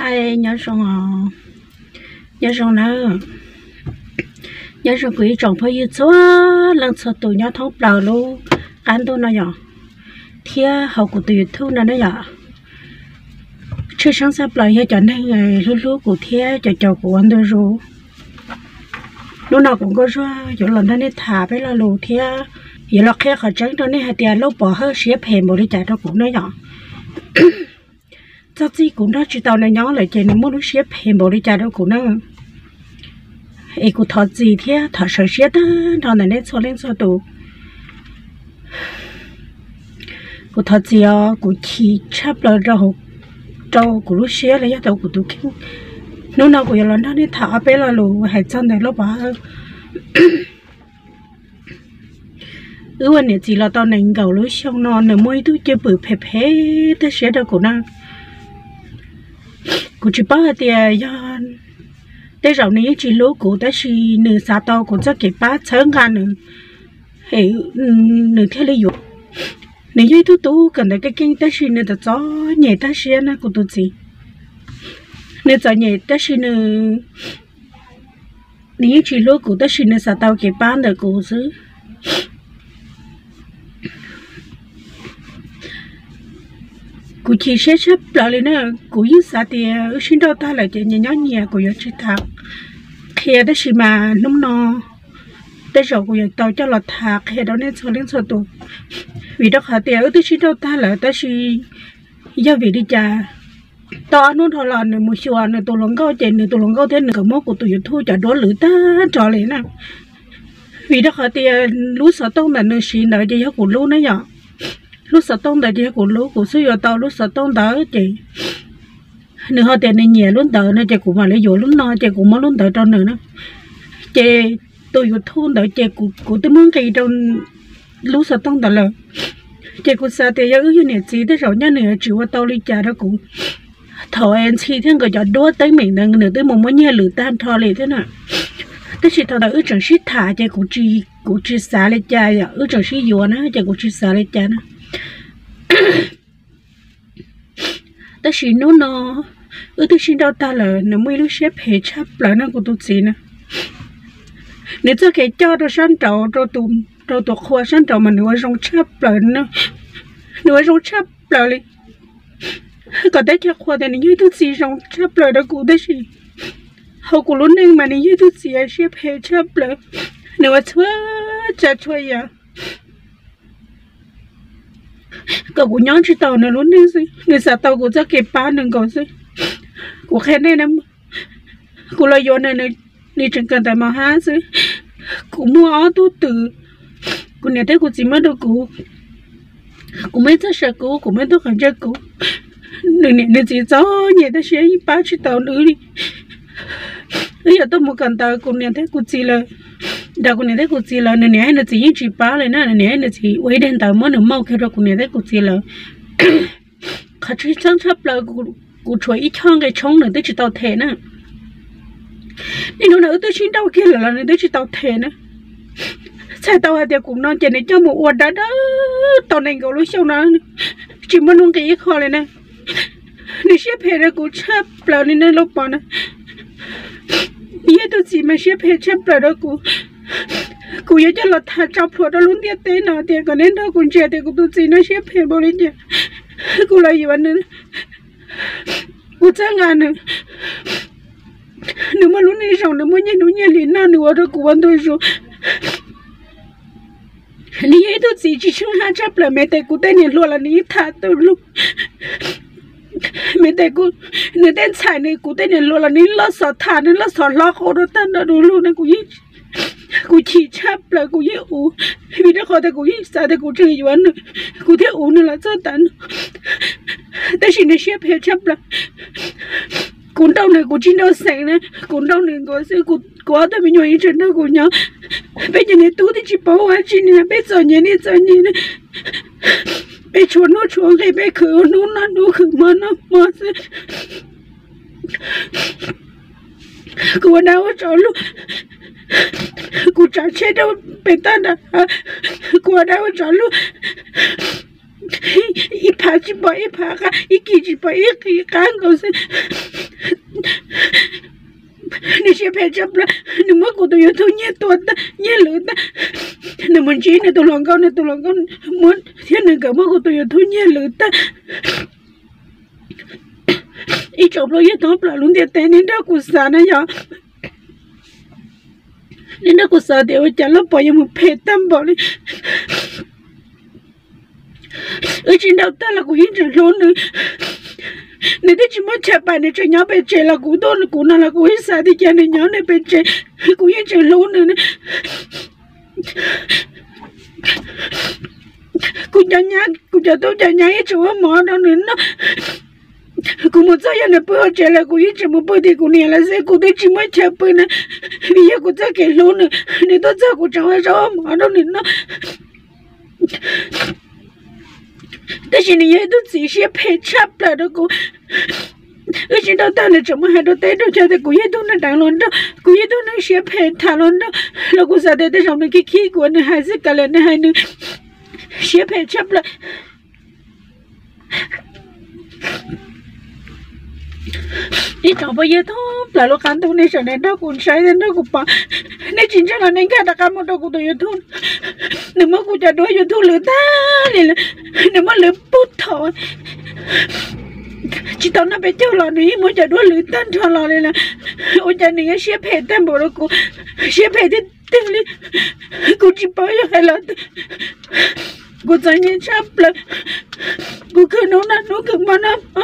Hi, nyob zoo os, nyob zoo nawb. Nyob zoo kuv ib tsoom phooj ywg txhua leej txhua tus nyob thoob plaws lub qab ntuj no yom, thiab hauv kuv tus YouTube no na yom. Tshwj xeeb tshaj plaws yog cov neeg hlub hlub kuv thiab cov caum kuv ua ntu zus. Hnub no kuv Nkauj Zuag yuav los nrog nej tham peb lo lus thiab yuav los qhia qhov tseeb rau nej hais tias Lauj Pov Hawj siab phem npaum li cas rau kuv na yom. Txog txij kuv nrog tsis tau nws nyob lawm ces nws muaj lub siab phem npaum li cas rau kuv na. Es kuv thov txim thiab thov sawv siab tag nrho ntawm nej txhua leej txhua tus. Kuv thov txim os, kuv chim tshaj plaws rau, rau kuv lub siab los yog rau kuv tus kheej. Hnub no kuv yuav los nrog nej tham ob peb lo lus hais txog ntawm Lauj Pov Hawj. Wb ua niam txiv los tau nees nkaum lub xyoo no nws muaj ib tug cwj pwm phem phem tag siab rau kuv na. Kuv tsis paub hais tias yog tej zaum nws yeej tsis hlub kuv tab sis nws xav tau kuv txoj kev pab txhawb nqa nws, nws thiaj li yuav. Nws yog ib tug tub kawm ntawv keej keej tab sis nws txom txom nyem tag siab na kuv tus txiv. Nws txom nyem tab sis nws, nws yeej tsis hlub kuv tab sis nws xav tau kev pab ntawm kuv xwb. Kuv chim siab tshaj plaws li na. Kuv yeej xav tias wb sib nrauj tag lawm ces nyias nyob nyias, kuv yuav tsis tham qhia tab sis mas hnub no tej zaum kuv yuav tau coj los tham qhia rau nej txhua leej txhua tus. Vim rau qhov tias wb twb sib nrauj tag lawm tab sis yog vim li cas tau ob hnub dhau los nws mus xyuas nws tus hluas nkauj ces nws tus hluas nkauj thiab nws nkawd muab kuv tus YouTube cov duab lwm tag nrho li na. Vim rau qhov tias lub xov tooj ntawm nws siv ntawd ces yog kuv lub na yom. Lub xov tooj ntawd ces yog kuv lub, kuv xub yuav tau lub xov tooj ntawd ces nws ho tias nws nyiam lub ntawd no ces kuv mam li yuav lub no ces kuv muab lub ntawd rau nws na. Ces tus YouTube ntawd ces kuv twb muab nqis rau lub xov tooj ntawd lawm. Ces kuv xav tias yog wb yog niam txiv tej zaum nyob nws yuav tsis ua tau li cas rau kuv. Thaum ntxhi thiab nkawd cov duab teeb meem ntawd nws twb mus muab nyiag lwm tag nrho li thiab na. Tab sis thaum ntawd wb tseem sib tham ces kuv tsis, kuv tsis xav li cas yom, wb tseem sib yuav na ces kuv tsis xav li cas na. Tab sis hnub no wb twb sib nrauj tag lawm nws muaj ib lub siab phem tshaj plaws na kuv tus txiv na. Nws txoj kev coj rau sab nraud, rau tus qhua sab nraud mas nws ua zoo tshaj plaws na. Nws ua zoo tshaj plaws li. Kom teb chaws qhuas tias nws yog ib tug txiv zoo tshaj plaws rau kuv tab sis hauv kuv lub neej mas nws yog ib tug txiv siab phem tshaj plaws. Nws ua txhua tsav txhua yam kom kuv nyob tsis tau nws lub neej xwb, nws xav tau kuv txoj kev pab nws nkaus xwb. Kuv qhia nej na, kuv los yuav nws, nws tseem kawm ntawv mos hab xwb. Kuv muaj ob tug twm, kuv niam thiab kuv txiv muab rau kuv. Kuv muaj ib txoj saw kub, kuv muaj ib tug qhov ntsia kub. Nws niam nws txiv txom nyem tab sis yeej pab tsis tau wb li. Wb yuav tuaj mus kawm ntawv kuv niam thiab kuv txiv lawv, nrog kuv niam thiab kuv txiv lawv, nws niam thiab nws txiv yeej tsis pab li na. Nws niam thiab nws txiv ua ib daim ntawv muab nws mauj kiag rau kuv niam thiab kuv txiv lawv. Qhov tshwj xeeb tshaj plaws, kuv tshuav ib choj nqe tshoob nws twb tsis tau them na. Niaj hnub no wb twb sib nrauj kiag lawm los nws twb tsis tau them na. Txhais tau hais tias kuv no ces nws coj mus ua dawb dawb tau nees nkaum lub xyoo no, tsis muaj nuj nqis ib qho li na. Nws siab phem rau kuv tshaj plaws li na Lauj Pov na. Nws yog ib tug txiv mas siab phem tshaj plaws rau kuv. Kuv yuav coj los tham tso plhuav rau lub ntiaj teb no tias kom nej nrog kuv ntsia tias kuv tus txiv no siab phem npaum li cas. Kuv los yuav nws, kuv txhawb nqa nws. Nws muaj lub neej zoo, nws muaj nyiaj hnub nyiaj hli noj, nws ua rau kuv ua ntu zus. Nws yog ib tug txiv tsis tsheej haj tshaj plaws, me tes kuv tej niam hluas los nws yeej tham tu lug. Me tes kuv, nws tej ntxhais nws kuv tej niam hluas los nws loj xov tham, nws loj xov hlob qau rau tag nrho du lug no kuv yeej, kuv chim tshaj plaws, kuv yeej uv, vim rau qhov tias kuv yeej xav tias kuv tseem yuav nws, kuv thiaj uv nws los txog tav no. Tab sis nws siab phem tshaj plaws. Kuv nrauj nws kuv tsis nrauj xeem na, kuv nrauj nws nkaus xwb, kuv ob tug me nyuam yeej tseem nrog kuv nyob. Peb cov niam tub twb tsis paub ua dab tsi li, peb txom nyem li txom nyem na. Peb tshuav hnub tshuav nqi, peb khwv hnub noj hnub, khwv hmo noj hmo xwb. Kuv ua dab ua tsov lug, kuv tsav tsheb rau pem toj nrad, kuv ua dab ua tsov lug ib phav tsis pom ib phav qab, ib kis tsis pom ib kis qab nkaus xwb. Nws siab phem tshaj plaws, nws muab kuv tus YouTube nyiag tua tag, nyiag lwm tag. Nws mus ntsib nws tus hluas nkauj, nws tus hluas nkauj muab, thiab nws nkawd muab kuv tus YouTube nyiag lwm tag. Ib tsoom phooj ywg thoob plaws lub ntiaj teb, nej nrog kuv xav na yog, nej nrog kuv xav tias ua cas Lauj Pov yuav mus phem tag npaum li. Wb tsis nrauj tag los kuv yeej tseem hlub nws. Nws twb tsis muaj chaw pais, nws tseem nyob pem tsev los kuv tuaj kuv no los kuv ib xav tias cas nws nyob nws pem tsev, kuv yeej tseem hlub nws. Kuv cov nyab, kuv cov tub cov nyab yeej tseem ua mov rau nws noj. Kuv mus txog yog nws pw hauv tsev lawm kuv yeej tseem mus pw tim kuv niam lawv xwb, kuv twb tsis muaj chaw pw na. Vim yog kuv txoj kev hlub nws, nws tuaj txog kuv tseem ua zaub ua mov rau nws noj. Tab sis nws yog ib tug txiv siab phem tshaj plaws rau kuv. Wb tsis nrauj tag nws tseem muaj hais rau teb rau chaw tias kuv yog ib tug neeg deev hluas nraug, kuv yog ib tug neeg siab phem tham hluas nraug, los kuv xav tias tej zaum nws khib khib kuv, nws hais xwb kav liam nws hais, nws siab phem tshaj plaws. Ib tsoom phooj ywg thoob plaws lub qab ntuj, nej sawv daws nrog kuv saib thiab nrog kuv pom, nej tsis ntseeg los nej nkag rov qab mus rau kuv tus YouTube. Nws muab kuv cov duab YouTube lwm tag li lawm, nws muab lwm puag thaum tsis tau noj peb caug los nws yeej muab cov duab lwm tag nrho los li lawm. Ua cas nws yuav siab phem tag npaum rau kuv, siab phem tiag tiag li. Kuv tsis paub yuav hais los twg, kuv txom nyem tshaj plaws, kuv khwv hnub noj hnub, khwv hmo noj hmo.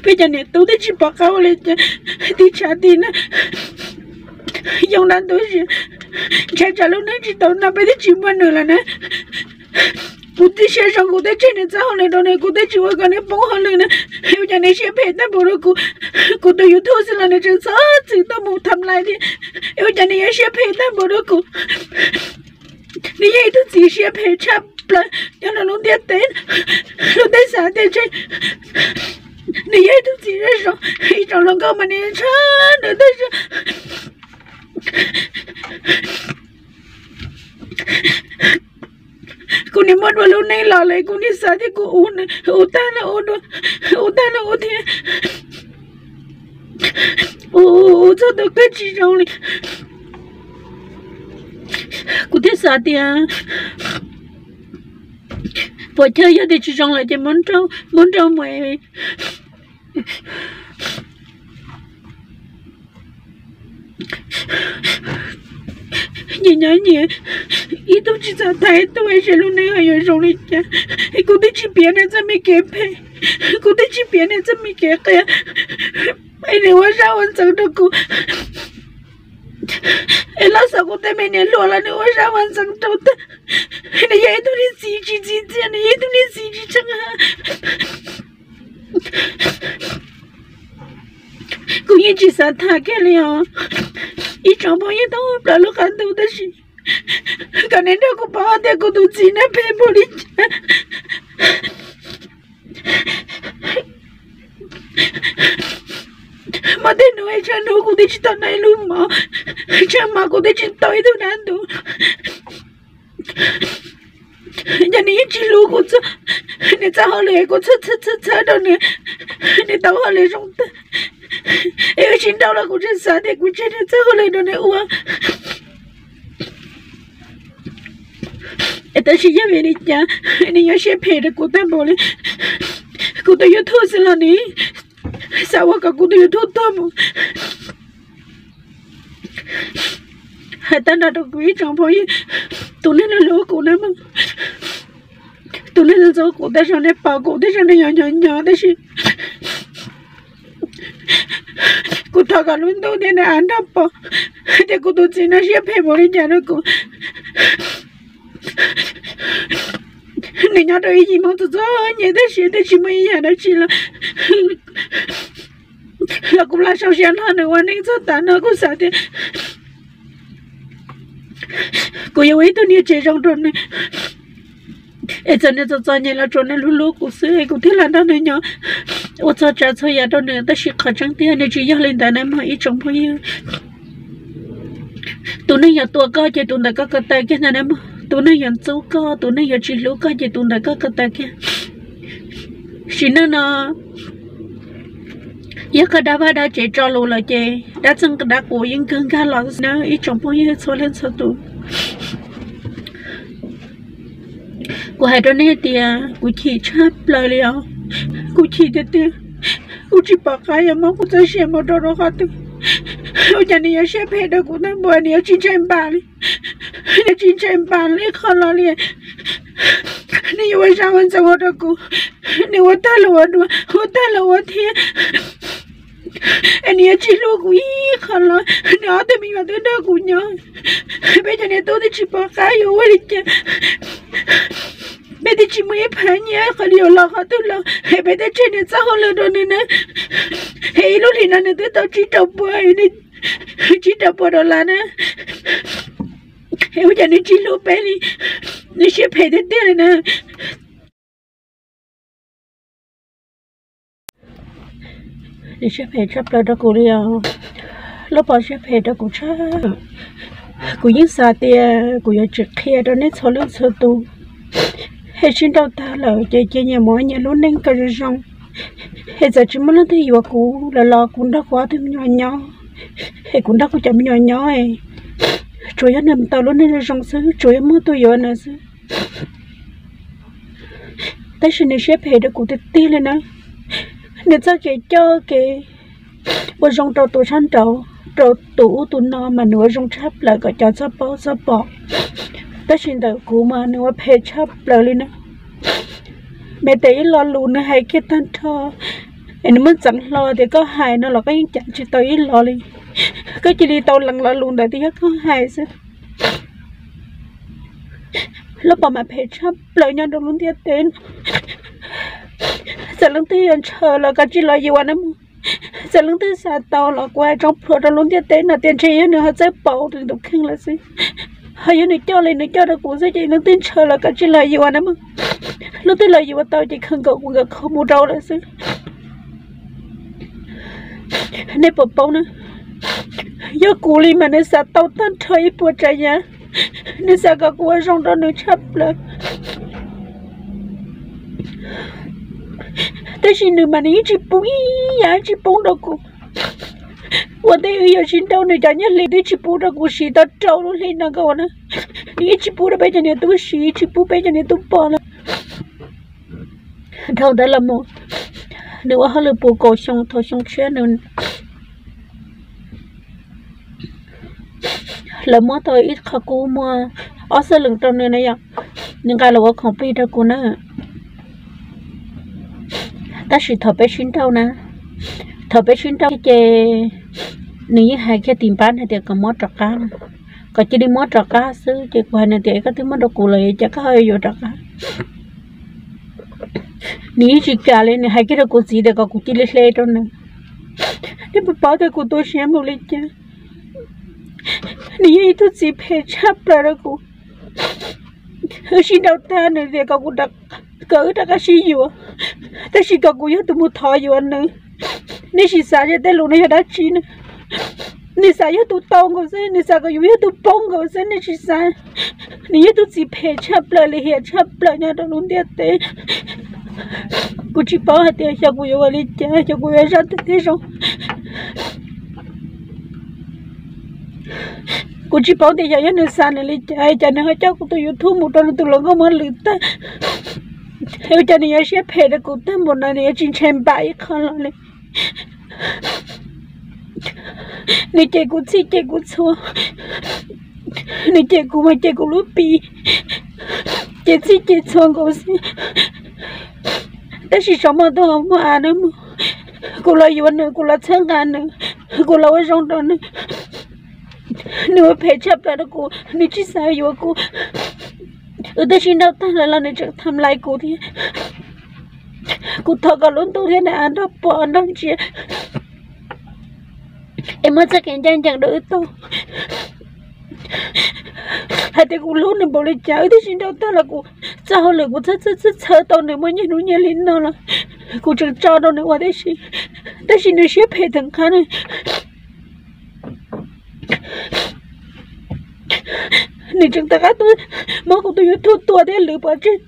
Peb cov niam tub twb tsis pom qab ua li cas, tib tshav tib nag, yoo dab ntub si, ntshai tsam lub neej tsis tau noj, peb twb tsis muaj nws lawm na. Kuv twb siab zoo, kuv twb tseg nws txoj hauj lwm rau nws, kuv twb tsis ua kom nws poob hauj lwm na. Ua cas nws siab phem tag npaum rau kuv, kuv tus YouTube xwb los nws tseem txhob txwm tuaj mus tham lais thiab. Ua cas nws yuav siab phem tag npaum rau kuv. Nws yog ib tug txiv siab phem tshaj plaws nyob rau lub ntiaj teb, lub teb xav tias ntshe nws yog ib tug txiv zoo zoo, ib tsoom hluas nkauj mas nws ntshaw nws tab sis kuv niam muab dua lub neej los lawm, kuv niam xav tias kuv ua nws ua tag los ua dua, ua tag los ua thiab, ua txog tus kawg tsis zoo li. Kuv thiaj xav tias puas chawj, yog tias tsis zoo lawm ces muab nrauj mus. Nyias nyob nyias, ib tug tsis txhob tham ib tug, es lub neej ho yuav zoo li cas. Kuv twb tsis piav nws txoj me kev phem, kuv twb tsis piav nws txoj me kev qias, es nws ua zaj ua ntxeev rau kuv. Es los xav kuv tej me niam hluas los nws ua zaj ua ntxeev rau tag. Nws yog ib tug niag txiv tsis txi txiaj, nws yog ib tug niag txiv tsis tshee. Kuv yeej tsis xav tham kiag li os. Ib tsoom phooj ywg thoob plaws lub qab ntuj, tab sis kom nej nrog kuv pom tias kuv tus txiv na phem npaum li cas. Muaj tej hnub es tshav ntuj kuv twb tsis tau noj ib lub mov, tshav hmo kuv twb tsis tau ib tug dab ntub. Yog nws yeej tsis hlub kuv txog nws txoj hauj lwm, kuv txhawb txhawb txhawb rau nws, nws tau hauj lwm zoo tag. Es wb sib nrauj los kuv tseem xav tias kuv tseg nws txoj hauj lwm rau nws ua. Es tab sis yog vim li cas nws yuav siab phem rau kuv tag npaum li? Kuv tus YouTube xwb los nws xav ua kom kuv tus YouTube tuag mus. Hais tag nrho rau kuv ib tsoom phooj ywg, tus neeg hlub kuv na, tus neeg ntxub kuv, tej zaum nej pom kuv tej zaum nej yuav nyo nyo, tab sis kuv thov kom lub ntuj thiab nws av nrog pom tias kuv tus txiv no siab phem npaum li cas rau kuv. Nws nyob rau ib yim hmoob txom txom nyem, tab sis twb tsis muaj ib yam dab tsi los los kuv lam sau siab nrog nws ua neej txog tav no. Kuv xav tias kuv yuav ua ib tug niam tsev zoo rau nws, es txawm nws txom txom nyem los tsuav nws hlub hlub kuv xwb es kuv thiaj lam nrog nws nyob ua txhua tsav txhua yam rau nws. Tab sis qhov tseeb tiag nws tsis yog li ntawd na mog ib tsoom phooj ywg. Tus neeg yuav tua koj ces tus ntawd koj ko taw kiag ntag na mog. Tus neeg yuav ntxub koj, tus neeg yuav tsis hlub koj ces tus ntawd koj ko taw kiag. Sim neej no yog koj dab vaj dab tsev tso lus lawm ces dab txeej dab qus yeej kawg nkag los na ib tsoom phooj ywg txhua leej txhua tus. Kuv hais rau nej tias kuv chim tshaj plaws li os. Kuv chim tiag tiag, kuv tsis pom qab yuav muab kuv txoj sia mus rau rau qhov twg. Ua cas nws yuav siab phem rau kuv tag npaum, nws yuav tsis ntshai npam li, nws tsis ntshai npam li qhov los li. Nws yuav ua zaj ua ntxoov ua rau kuv, nws ua tag los ua dua, ua tag los ua thiab. Es nws yuav tsis hlub kuv ib qho los, nws ob tug me nyuam twb nrog kuv nyob. Peb cov niam tub twb tsis pom qab yuav ua li cas. Peb twb tsis muaj ib phav nyiaj qhov li yuav los qhov twg los, es peb twb tseg nws txoj hauj lwm rau nws na. Es ib lub hlis no nws twb tau tsib rau puas, tsib rau puas dollar na. Es ua cas nws tsis hlub peb li, nws siab phem tiag tiag li na. Nws siab phem tshaj plaws rau kuv li os. Lub pov siab phem rau kuv tshaj. Kuv yeej xav tias kuv yuav tsis qhia rau nej txhua leej txhua tus, es sib nrauj tag lawm ces cia nyias mus nyias lub neej kom zoo zoo. Es txawm tsis muaj leej twg yuav kuv lawm los kuv nrog kuv ob tug me nyuam nyob, es kuv nrog kuv cov me nyuam nyob, tsuas yog nws tau lub neej zoo zoo xwb, tsuas yog muaj tus yuav nws xwb. Tab sis nws siab phem rau kuv tiag tiag li na. Nws txoj kev coj kev ua zoo rau tus tshaj nraud, rau tus ub tus no mas nws ua zoo tshaj plaws kom cov txhob paub txhob pom. Tab sis ntawm kuv mas nws ua phem tshaj plaws li na. Me tes ib lo lus nws hais kiag tag nrho, es nws muab txeev hlo tias koj hais no los koj yeej cav tsis tau ib lo li. Koj cia li tau lees lo lus ntawd tias yog koj hais xwb. Lub pov mas phem tshaj plaws nyob rau lub ntiaj teb no. Txawm leej twg yuav ntshaw los kav tsij los yuav na mog. Txawm leej twg xav tau los kuv hais tsoom plhuav rau lub ntiaj teb no tias ntshe yog nws ho txawj pauv nws tus kheej lawm xwb, ho yog nws coj li nws coj rau kuv xwb ces leej twg ntshaw los kav tsij los yuav na mog. Leej twg los yuav tau ces khaws nkaus kuv nkawm qhov mus rau lawm xwb. Nej puas paub na, yog kuv li mas nws xav tau tag nrho ib puas tsav yam, nws xav kom kuv ua zoo rau nws tshaj plaws. Tab sis nws mas nws yeej tsis pub ib yam tsis pub rau kuv. Ua ntej wb yuav sib nrauj nws cov nyiaj hli twb tsis pub rau kuv siv tau rau lub hli no nkaus na. Nws yeej tsis pub rau peb cov niam tub siv, tsis pub peb cov niam tub pom na. Dhau ntawd los mus, nws ua hauj lwm puv kaum xyoo, thaum xyoo tshiab nws, lawv muab tau ib qho kub muag ob xuab lees rau nws na yom, nws nqa los ua khoom plig rau kuv na. Tab sis thaum peb sib nrauj na, thaum peb sib nrauj ces nws yeej hais kiag tim npab hais tias kom muab rov qab, kom cia li muab rov qab xwb. Ces kuv hais nws tias koj twb muab rau kuv lawm cas koj ho yuav rov qab? Nws yeej tsis kam li, nws hais kiag rau kuv txiv tias kom kuv cia li hle rau nws. Nej puas paub tias kuv tu siab npaum li cas? Nws yog ib tug txiv phem tshaj plaws rau kuv. Wb sib nrauj tag nws tias kom kuv, kom wb rov qab sib yuav, tab sis kom kuv yog tus mus thov yuav nws. Nej sim xav seb tej lus no yog dab tsi na? Nws xav yog tus tau nkaus xwb, nws xav kom yus yog tus poob nkaus xwb, nej sim xav. Nws yog tus txiv phem tshaj plaws li, hiam tshaj plaws nyob rau lub ntiaj teb. Kuv tsis paub hais tias xyov kuv yuav ua li cas, xyov kuv yuav zaj twg thiaj zoo. Kuv tsis paub tias xyov yog nws xav nws li cas, cas nws ho coj kuv tus YouTube mus rau nws tus hluas nkauj Hmoob Lwm tag. Ua cas nws yuav siab phem rau kuv tag npaum no, nws yuav tsis ntshai npam ib qho los li. Nws cem kuv txhij cem kuv txhua, nws cem kuv mas cem kuv lub pim, cem txhij cem txhua nkaus xwb. Tab sis saum muaj ntuj muaj av na mog, kuv los yuav nws, kuv los txhawb nqa nws, kuv los ua zoo rau nws. Nws ua phem tshaj plaws rau kuv, nws tsis xav yuav kuv. Wb twb sib nrauj tag lawm los nws tseem tham lais kuv thiab. Kuv thov kom lub ntuj thiab niag av nrog pom nrog ntsia, es muab txoj kev ncaj ncees rau wb tau. Hais tias kuv hlub nws npaum li cas, wb twb sib nrauj tag los kuv txoj hauj lwm kuv txhawb txhawb txhawb tau nws muaj nyiaj hnub nyiaj hli no los kuv tseem tso rau nws ua tib si, tab sis nws siab phem theem qab na. Nws tseem tawm qab tuaj muab kuv tus YouTube tua thiab lwv pov tseg.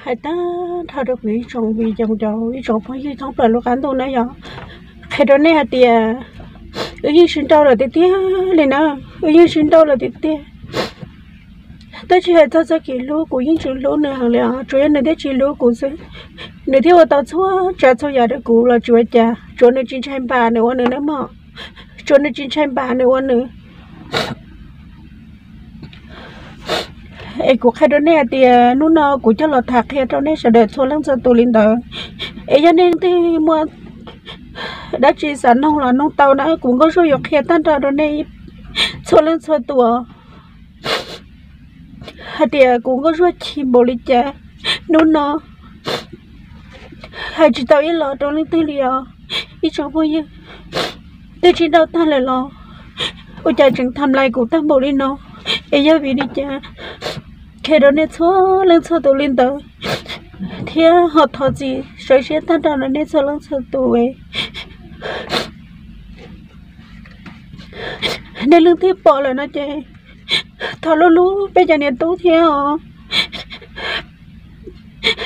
Hais tag nrho rau kuv ib tsoom viv ncaus, ib tsoom phooj ywg thoob plaws lub qab ntuj na yog, qhia rau nej hais tias wb yeej sib nrauj lawm tiag tiag li na, wb yeej sib nrauj lawm tiag tiag. Tab sis hais txog txoj kev hlub, kuv yeej tseem hlub nws heev li os, tsuas yog nws thiaj tsis hlub kuv xwb. Nws thiaj ua tau txhua tsav txhua yam rau kuv los tsis ua cas, tsuas nws tsis ntshai npam nws ua nws nawb mog, tsuas nws tsis ntshai npam nws ua nws. Es kuv qhia rau nej hais tias hnub no kuv coj los tham qhia rau nej sawv daws txhua leej txhua tus li ntawd. Es yog nej leej twg muaj dab tsi xav noog los noog tau na, kuv Nkauj Zuag yuav qhia tag nrho rau nej txhua leej txhua tus hais tias kuv Nkauj Zuag chim npaum li cas. Hnub no hais tsis tau ib los rau leej twg li os, ib tsoom phooj ywg. Twb sib nrauj tag lawm los ua cas tseem tham lais kuv tag npaum li no? Es yog vim li cas? Qhia rau nej txhua leej txhua tus li ntawd, thiab ho thov txim sawv siab tag nrho rau nej txhua leej txhua tus. Nej leej twg pom lawm no ces thov hlub hlub peb cov niam tub thiab os.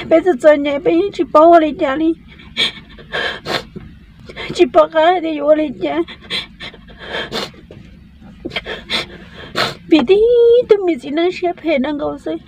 Peb txom txom nyem peb yeej tsis paub ua li cas li, tsis pom qab tias yuav ua li cas, vim tib tug me txiv neej siab phem neeg nkaus xwb.